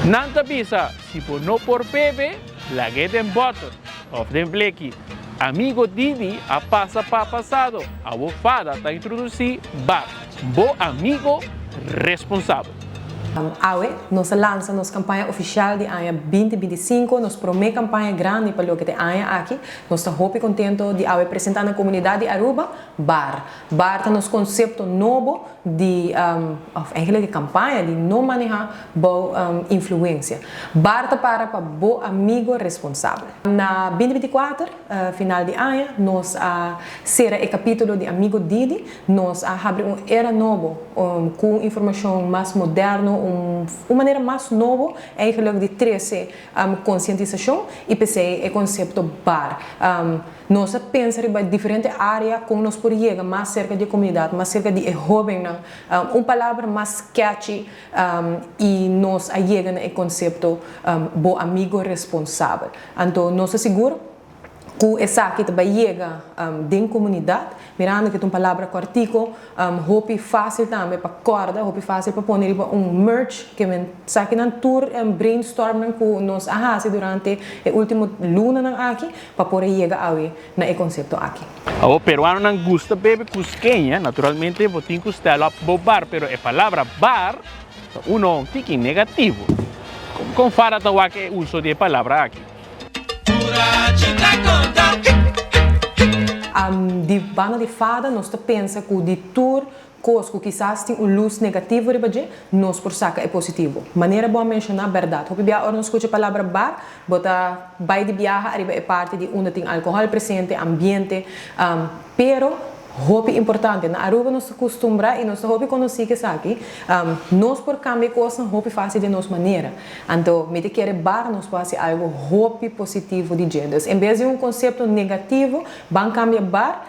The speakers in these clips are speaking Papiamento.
Nan ta bisa, si bo no por bebe, lag'é den bòter òf den bleki. Amigo Didi a pasa pa pasado, awor Fada ta introdusí bar, bo amigo responsabel. Awe nos a lansa nos kampaña ofishal di aña 2025, nos promé kampaña grandi pa loke ta e aña aki. Nos ta hopi kontento di awe presentá na komunidat di Aruba bar. Bar ta nos konsepto nobo di, òf eigenlijk e kampaña di no manehá bou influensia. Bar ta para pa bo amigo responsabel. Na 2024, final di aña, nos a sera e kapítulo di Amigo Didi. Nos a habri un era nobo ku un informashon mas moderno, un manera mas nobo eigenlijk di trese konsientisashon i p'esei e konsepto bar. Nos a pensa riba diferente área kon nos por yega mas serka di e komunidat, mas serka di e hóbennan. Un palabra mas catchy i nos a yega na e konsepto bo amigo responsabel. Anto nos ta sigur ku esaki ta bai yega den komunidat, mirando ku ta un palabra kòrtiku, hopi fásil tambe pa kòrda, hopi fásil pa pone riba un merch, ke men esakinan tur brainstormnan ku nos a hasi durante e último lunanan aki pa por a yega awe na e konsepto aki. Awor peruanonan gusta bebe cusqueña, naturalmente bo tin cu stèl op bo bar, pero e palabra bar ta uno tiki negativo. Con Fara ta wak e uso di e palabra aki? Di banda di Fada nos ta pensa cu di tur Kos ku kisas tin un lus negativo riba dje, nos por saka e positivo. Manera bo a menshoná, bèrdat. Hopi bia ora nos skucha e palabra bar, bo ta bai di biaha ariba e parti di unda tin alkohòl presente, ambiente. Pero, hopi importante, na Aruba nos ta kustumbrá i nos ta hopi konosí ku esaki, nos por kambia e kosnan hopi fásil den nos manera. Anto, mi ta kere bar nos por hasi algu hopi positivo di dje. Dus, en bes di un konsepto negativo, ban kambia bar.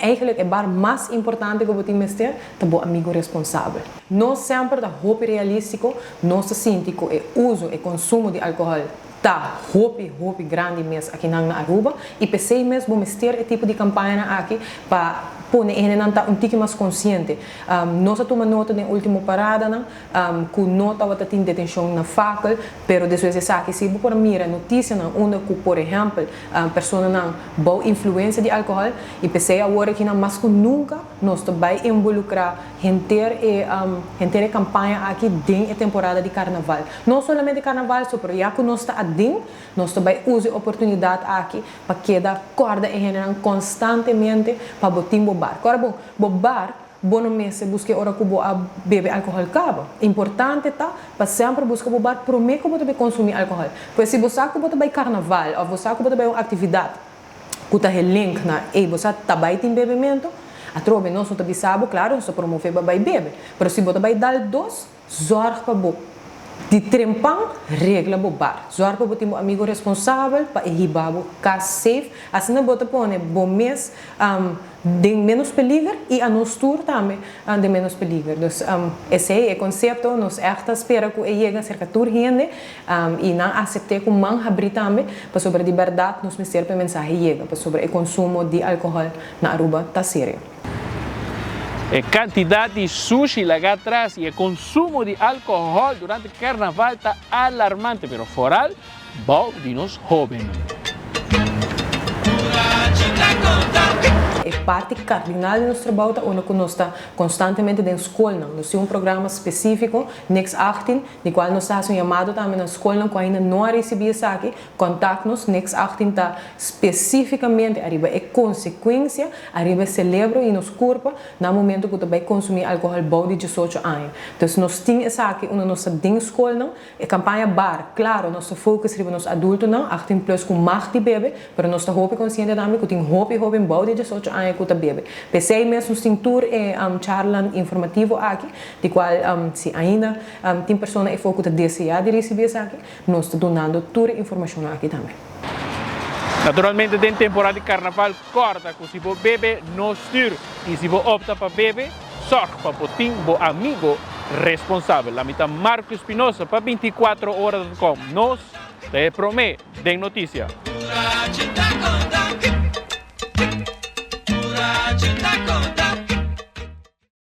Eigenlijk e bar mas importante ku bo tin mester ta bo amigu responsabel. Nos semper ta hopi realístiko, nos ta sinti ku e uso, e konsumo di alkohòl ta hopi hopi grandi mes akinan na Aruba i p'esei mes bo mester e tipo di kampañanan aki pa pone e hendenan ta un tiki mas konsiente. Nos a tuma nota den último paradanan ku no tabata tin detenshon na fakel, pero despues di esaki si bo por a mira notisianan unda ku por ehèmpel personanan bou influensia di alkohòl i p'esei awor akinan mas ku nunka nos ta bai involukrá henter e henter e kampaña aki den e temporada di karnaval. No solamente karnaval so pero ya ku nos ta aden nos ta bai usa e oportunidat aki pa keda kòrda e hendenan konstantemente pa bo tin bo bar. Kòrda bon, bo bar Bo no mester buska e ora ku bo a bebe alkohòl kaba. Importante ta pa semper buska bo bar promé ku bo ta bai konsumí alkohòl. Pues si bo sa ku bo ta bai karnaval òf bo sa ku bo ta bai un aktividat ku ta helink na ei bo sa ta bai tin bebementu, atrobe nos no ta bisa bo, klaro nos ta promové bo bai bebe. Pero si bo ta bai dal dos, Zorg pa bo di trempan regla bo bar. Zorg pa bo tin bo amigo responsabel pa e hiba bo kas safe. Asina bo ta pone bo mes den menos peliger i a nos tur tambe den menos peliger. Dus esei e konsepto. Nos ègt ta spera ku e yega serka tur hende i nan asept'é ku man habrí tambe pasobra di bèrdat nos mester pa e mensahe yega pasobra e konsumo di alkohòl na Aruba ta serio. E kantidat di sushi lagá atras i e konsumo di alkohòl durante karnaval ta alarmante, pero foral bou di nos hóbennan. E parti kardinal di nos trabou ta unda ku nos ta konstantemente den skolnan. Nos tin un programa spesífiko, Niks 18, di kual nos ta hasi un yamado tambe na skolnan ku ainda no a risibí esaki, Contact nos Niks 18 ta specificamente ariba e consecuencia ariba e celebro y nos curpa na momento cu ta bay consumi alcohol bou di 18 aña. Dus nos tin esaki unda nos ta den scolnan, e campaña bar, claro nos ta focus riba nos adultonan 18 plus cu mag di bebe, pero nos ta hopi consciente tambe cu tin hopi hoben bou di 18 aña cu ta bebe. P'esey mes nos tin tur e charlanan informativo aki, di cual si ainda tin persona efo cu ta desea di ricibi esaki, Nos ta dunando tur e informashonnan aki tambe. Naturalmente den temporada di karnaval kòrda ku si bo bebe no stür i si bo opta pa bebe sòrg pa bo tin bo amigo responsabel. Ami ta Marco Espinosa pa 24 ora dot com. Nos ta e promé den notisia.